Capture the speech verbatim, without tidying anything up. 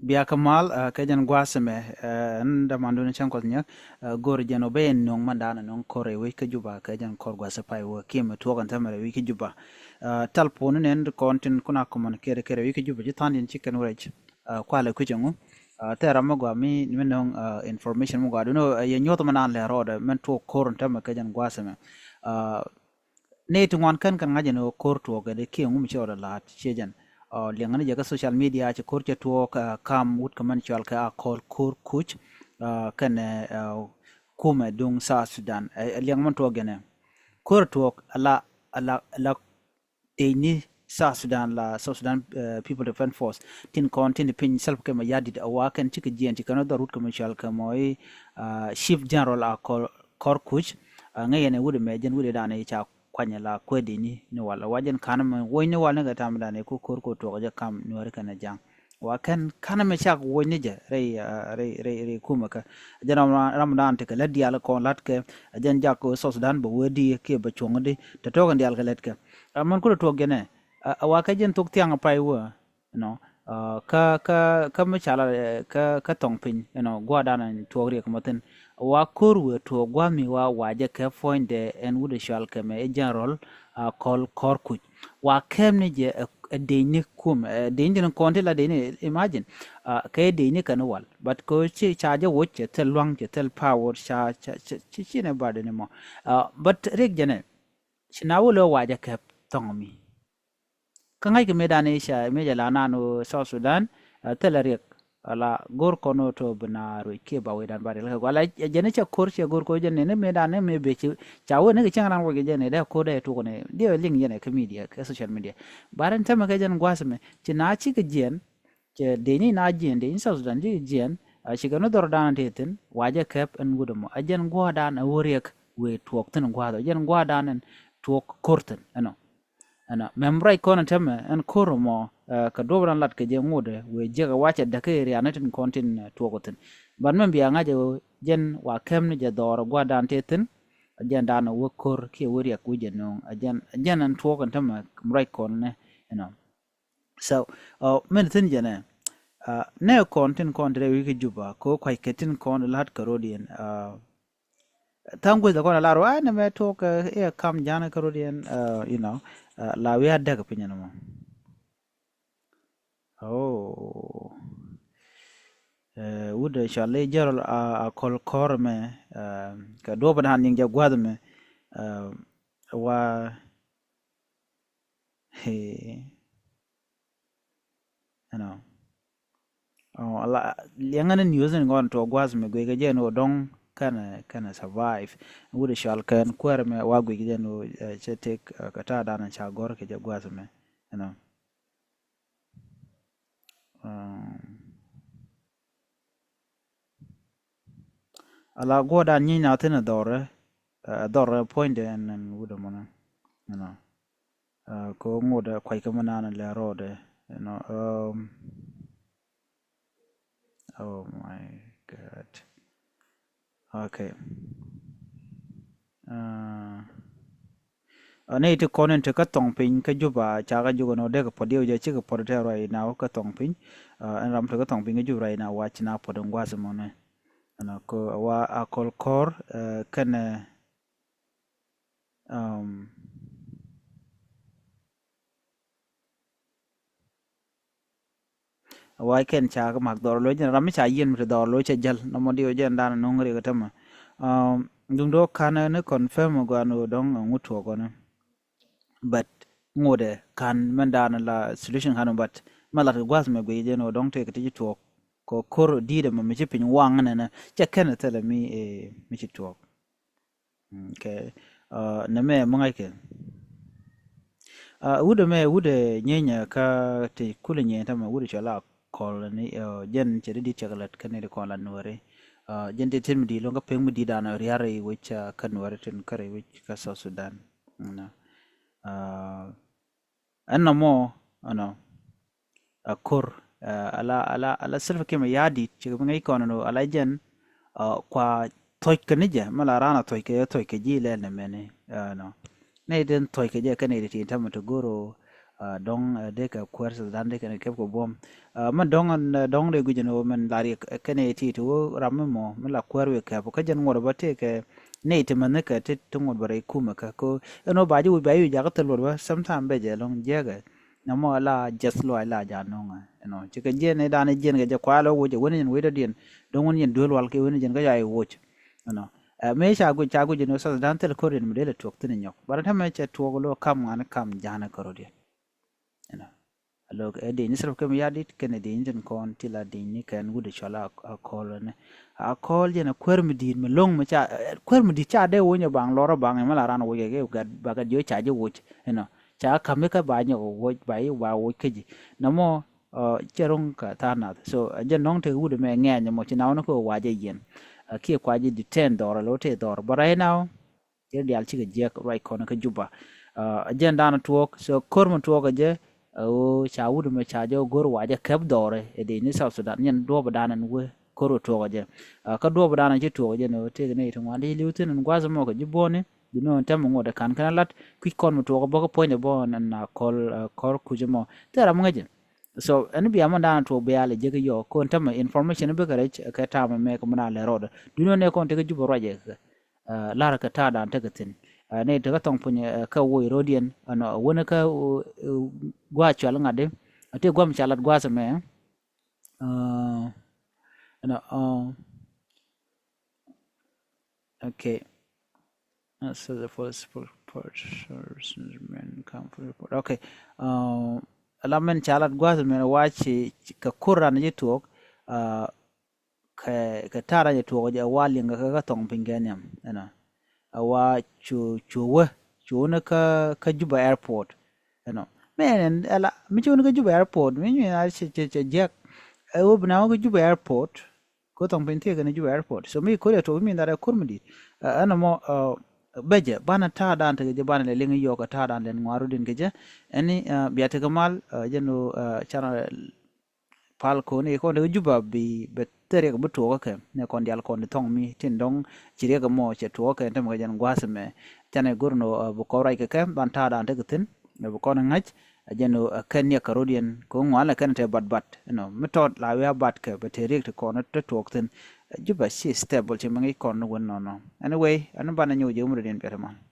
Bia kä mal kɛ jɛn gua̱a̱th ɛmɛ, ɛn dämandun cäŋ Kuɔth Nhiak. Go̱o̱r jɛn ɔ ben nöŋ mɛn da̱a̱n nöŋ ko̱r rɛy wec kä Juba kɛ jɛn ko̱r gua̱a̱th ɛ pay wä kiɛ mɛ tuɔɔk ɛn tämɛ rɛy wec kä Juba. Telephone nɛn kɔn tin kun a communicate kɛ rɛy wec kä Juba ci tha̱a̱n yɛn ci kɛn wä rɛc. Kualɛ kui̱c ɛŋu? Thɛɛr ram mi gɔaa mi mi nöŋ information mi gɔaa dun ɔ yɛ nyuɔth mɛn da̱a̱n lɛ rɔɔdɛ mɛn tuɔɔk ko̱r ɛn tämɛ kɛ jɛn gua̱a̱th ɛmɛ. Nɛy ti ŋuan kän kɛn ŋa̱c ɛn ɣöö ko̱r tuɔɔk kɛ dee kiɛ ŋum ci rɔɔdɛ la̱a̱t ciɛ jɛn. Liɛŋä ni jɛ kä social media ci ko̱r cɛ tuɔɔk kam wut kä mɛn cual kɛ a kɔl ko̱r kuc kɛnɛ kumɛ duŋ South Sudan. Liɛŋ mɛn tuɔɔk gɛnɛ ko̱r tuɔɔk ala ala ala tëëcni South Sudan la South Sudan People Defense Force tin kɔn tin piny Salva Kiir Mayardit a wa kɛn cikɛ jiɛn ci kɛn dhɔr wut kɛ mɛ cual kɛ mɔ i̱ Chief General a kɔr kuc. Ŋäc yɛn ɛ wut ɛmɛ jɛn wut ɛ danɛ ca kuany la kuɛ dëëcni ni wal a wa jɛn kanɛ mɛ woc ni wal ni kɛ tam danɛ ku ko̱r ko tuɔk jɛ kam nuɛri kɛn ɛ jaŋ. Wa kɛn kanɛ mɛ cak woc ni jɛ rɛy rɛy rɛy rɛy kumɛ kä jɛn ram ram dan tekɛ lät diaal kɔn latkɛ. Jɛn jak kɛ South Sudan bɛ wee di kiɛ bɛ cuɔŋ di tɛ tɔk in diaal kɛ lät kɛ. Mɛn kulɛ tuɔk jɛnɛ a wa kɛ jɛn thok thiaŋ pay wee. Nɔ kä kä kä mi cala kä kä thɔŋ piny nɔ guadan tuɔk riɛk mɔ thin. Wa ko̱r wee tuɔk gua̱th mi wa wa jɛ kɛ puɔ̱nydɛ ɛn wut ɛ cual kɛ mɛ i̱ general a kɔl kɔr kuc. Wa kɛm ni jɛ ɛ deny ni kum ɛ deny tin kɔn ti la deny ni imagine. Kɛ deny ni kɛn wal but kɛ ci ca jɛ woc cɛ thil luaŋ cɛ thil power ca ca ci ci ni bad ni mɔ. But rik jɛ nɛ ci na wulɛ wa jɛ kɛp thɔŋ mi. Kä ŋa̱ckɛ mëëdan i̱ ca mëë jɛ la naan ɣöö South Sudan thilɛ riɛk. Ala go̱r kɔn ɣöö tɔ bi na ruec kiɛ ba wecdan ba riɛk kɛ gua̱l a jɛn i̱ cɛ ko̱r cɛ go̱r ko̱r jɛn ni mëëdan ni mëë bëë ci ca wee ni kɛ cieŋ ran wec kɛ jɛn ni dee ko̱r dee tuɔk ni diɛ liŋ yɛn ɛ kä media kɛ social media. Ba rin tämɛ kɛ jɛn gua̱a̱th mɛ ci na cikɛ jiɛn cɛ dee ni na jiɛn dee in South Sudan cikɛ jiɛn. Cikɛ ni dhɔrdan tëë thi̱n wa jɛ kɛp ɛn wut ɛmɔ a jɛn gua̱a̱dan ɛ wä riɛk wëë tuɔɔk thi̱n gua̱a̱th ɛ jɛn gua̱a̱dan ɛn tuɔɔk ko̱r thi̱n ɛnɔ. Ɛnɔ mɛm ruac kɔn ɛ tämɛ ɛn ko̱r ɛmɔ kɛ duɔ̱p ran lat kɛ jɛ ŋotdɛ wëë jiäk ɛ wacɛ däk kä area ni tin kɔn tin tuɔɔk thi̱n. But mɛm bia ŋa̱c ɛ jɛn wa kɛm ni jɛ dhɔr ɛ gua̱a̱dan tëë thi̱n. Ɛ jɛn dan ɛ wä ko̱r kiɛ wä riɛk wä jɛ nööŋ ɛ jɛn ɛ jɛn ɛn tuɔɔk ɛn tämɛ ruac kɔn ni ɛnɔ. So mɛn thi̱n jɛnɛ nɛ kɔn tin kɔn ti rɛy wi̱i̱ kä Juba kɛ kuackɛ tin kɔn la̱t kɛ ro̱diɛn. Tha̱a̱ŋ gueth kɔn ɛ lar wa nɛ mɛ tuɔk ɛ kam ja̱n kä ro̱diɛn. You know la wi̱i̱ a däk piny ɛn mɔ. Oh. Wut ɛ cɔal i̱ jɛrɔl a kɔl kɔr mɛ kɛ duɔp dan nyiŋ jɛ gua̱th mɛ. Wa Hee. Ɛnɔ. Ɔ, ala liɛŋä ni news ni ŋɔn tuɔ gua̱a̱th mi guic kɛ jɛ ni wä dɔ̱ŋ kɛnɛ kɛnɛ survive. Wut i̱ cɔal kɛn kuäär mɛ wa guic kɛ jɛ ni wä cɛ tek kɛ ta̱a̱ danɛ ca gɔ̱r kɛ jɛ gua̱a̱th mɛ. Ɛnɔ. Ala guɔdan nyic na thin a dhɔrɛ. A dhɔrɛ puɔ̱nydɛ ɛn ɛn wudɛ mɔnɛ. Ɛnɔ. Ko ŋudɛ kuac kä mɛ nan lɛ rɔɔdɛ. Ɛnɔ. Oh my God. Okay. Ɛ nɛy ti kɔn in ti kä thɔŋ piny kä Juba ca kä jukɛ nɔ dee kɛ puɔt diɛw jɛ cikɛ puɔt tɛ ruac na wä kä thɔŋ piny. Ɛn ram ti kä thɔŋ piny kä Juba ruac na wac na puɔt in gua̱th mɔnɛ. Ɛnɔ kɛ wa a kɔl kɔr kɛnɛ. Wac kɛn ca kä mak dhɔr loc jɛn ram mi ca yiɛn mi ti dhɔr loc cɛ jäl nɔmɔ diw jɛn dan no̱ŋ riɛk tämɛ. Duŋ do̱ kan ni confirm gɔan wä dɔŋ ŋut tuɔk gɔn. But ŋut ɛ kan mɛn dan la solution kan but mɛ lat kɛ gua̱th mɛ guic jɛn wä dɔŋ tëë kɛ ti ci tuɔk. Kɔ kor di̱i̱t ɛmɛ mi ci piny waŋ nɛnɛ cɛ kɛn thilɛ mi mi ci tuɔk. Okay. Nɛ mɛ mi ŋa̱ckɛ. Wudɛ mɛ wudɛ nyienyɛ kä ti kulɛ nyienyɛ tämɛ wudɛ cɔl a kɔl ni jɛn cɛ di dit cɛ kɛ lät kä ni di kɔn la nuɔri. Jɛn ti tin mi di loŋ kä pek mi di dan riar i wec kä nuɔri tin kä ri wec kä South Sudan. Ɛn nɔmɔ ɛnɔ. A kor ala ala ala Salva Kiir Mayardit cik mi ŋäc kɔn ɛnɔ ala jɛn. Kua thɔc kɛ ni jɛ mi la ran a thɔc kɛ thɔc kɛ ji̱ lɛl ni mɛni. Ɛnɔ ni den thɔc kɛ jɛ kɛn iti tin tämɛ ti goro. Dɔ̱ŋ dee kɛ kuäär South Sudan dee kɛn kɛ kɛp kɛ buɔ̱m. Mɛn dɔ̱ŋ dɔ̱ŋ dee guic ɛn ɣöö mɛn la riɛk kɛn ɛ ti ti ɣöö ram mi mɔ mi la kuäär wi̱i̱ kɛp kä jɛn ŋuɔ̱t bä tëë kɛ nɛy ti mäni kɛ ti ti ŋuɔ̱t bä rɛy kumɛ kɛ ko ɛn ɣöö ba ji̱ wi̱c ba ji̱ wi̱c jakä thil luɔt bä sometime bɛ jɛ lɔ̱ŋ jiɛkɛ. Nɛ mɔ la jɛth luaac la ja̱ nɔŋɛ ɛnɔ cikɛ jiɛn ni da̱a̱n jiɛn kɛ jɛ kua̱a̱ lɔ woc ɛ wen in wecdɔ̱diɛn. Dɔ̱ŋ wen in duel wal kɛ wen in jɛn kä ca i̱ woc ɛnɔ. Mëë ca guic ca guic ɛn ɣöö South Sudan thil ko̱r in mi dee lɛ tuɔk thi̱n inyɔk bä rɛ tämɛ cɛ tuɔk lo̱ kam ŋa̱n kam ja̱a̱n ɛ kärɔ̱diɛn. Ɛnɔ. Alo ɛ diny ni sɛrɛ kɛ mi ya dit kɛn ɛ diny tin kɔn ti la diny ni kɛn wut ɛ cɔl a kɔl ni a kɔl jɛn ɛ kuer mi dit mi loŋ mi ca kuer mi dit ca dee wony ɛ baŋ lɔr ɛ baŋ ɛ mi la ran wony ɛ kɛ gat ba gat jiö ca ji̱ woc. Ɛnɔ. Ca kam mi kä ba nyɔk woc ba yi ba woc kä ji̱. Nɛ mɔ cɛ roŋ ka tha̱a̱ŋ nath so jɛn nɔŋ te wut ɛ mɛ ŋɛɛny mɔ ci na wun kä wac ɛ yɛn. Kiɛ kua ji̱ dit tɛn dhɔr alo te dhɔr but right now. Cɛ diaal cikɛ jiɛk ruac kɔn kä Juba. Ɛ jɛn da̱a̱n tuɔɔk so ko̱r mi tuɔɔk ɛ jɛ. Ɛ ɣöö ca wut mi ca jɛ go̱r wa jɛ kɛp dhɔrɛ ɛ dee ni South Sudan nyɛn duɔɔp da̱a̱n ɛn wee ko̱r mi tuɔɔk ɛ jɛ. Kä duɔɔp da̱a̱n ɛn ci tuɔɔk ɛ jɛ ni ɣöö tëëk nɛy ti ŋuan dee li̱w thi̱n ɛn gua̱th mɔ kɛ ji̱ buɔ̱ɔ̱ni. Duundɛ ɣän tɛmɛ ŋot ɛ ka̱n kɛn lat kui̱c kɔn mi tuɔɔk ɛ bä kä puɔ̱nydɛ bä ɛn na kɔl kɔr kuc ɛmɔ thil ram ŋäcɛ. So ɛn bia mɔ da̱a̱n tuɔɔk bia lɛ jek yɔɔk ko̱n tɛmɛ information bikɛ rɛc kɛ ta̱a̱m ɛmɛ kɛ mɔ da̱a̱n lɛ rɔɔdɛ duundɛ ɣän ɛ kɔn tekɛ Juba ruac ɛ kɛ. Lar kɛ ta̱a̱ da̱a̱n tekɛ thi̱n. Nɛy tekä thɔŋ piny kä woc ro̱diɛn ɛnɔ wäni kä gua̱a̱ cual ŋa̱t di. Ti gua̱a̱ mi ca lat gua̱a̱th ɛmɛ. Ɛnɔ. Okay. So the first report men come for report. Okay. Ɛla mɛn ca lat gua̱a̱th ɛmɛ wa ci kɛ kur ran ci tuɔɔk. Kɛ kɛ ta̱a̱ rac ɛ tuɔɔk jɛ ɛ wa liŋ kɛ kä thɔŋ piny kɛ nhiam ɛnɔ. Ɛ wa cu cu wä cu wä ni kä kä Juba airport. Ɛnɔ mɛ ɛn ɛla mi cu wä ni kä Juba airport mi nyu na cɛ cɛ jiɛk. Ɛ wä bi na wä kä Juba airport. Kä thɔŋ piny thiek kɛn Juba airport so mi ko̱r ɛ tuɔɔk mi dharɛ ko̱r mi di̱t. Ɛnɔ mɔ bɛ jɛ banɛ ta̱a̱ dan tekɛ jɛ banɛ lɛ liŋ yɔɔk kɛ ta̱a̱ dan lɛn ŋuaru din kɛ jɛ. Ɛni bia tekɛ mal jɛ nu canɛ pal kɔn i̱ kɔn tekɛ Juba bi bɛ thil riɛk bi tuɔɔkä kɛ nɛ kɔn dial kɔn di thɔŋ mi tin dɔŋ ci riɛk mɔ cɛ tuɔɔkä kɛ tämɛ kɛ jɛn gua̱a̱th mɛ. Canɛ go̱r nɔ bi kɔn ruac kɛ kɛ ban ta̱a̱ dan tekɛ thi̱n bi kɔn ŋa̱c. Jɛn nɔ kɛn niɛk kɛ ro̱diɛn kɛ ŋuan lɛ kɛn te bat bat ɛnɔ mi tɔt la wi̱i̱ a bat kɛ bɛ te riɛk ti kɔn te tuɔɔk thi̱n. Juba ci stable ci mɛ ŋi̱c kɔn ni wen nɔnɔ. Anyway ɛn banɛ nyɔk jɛ wumrɛ din biɛt ɛmɔ.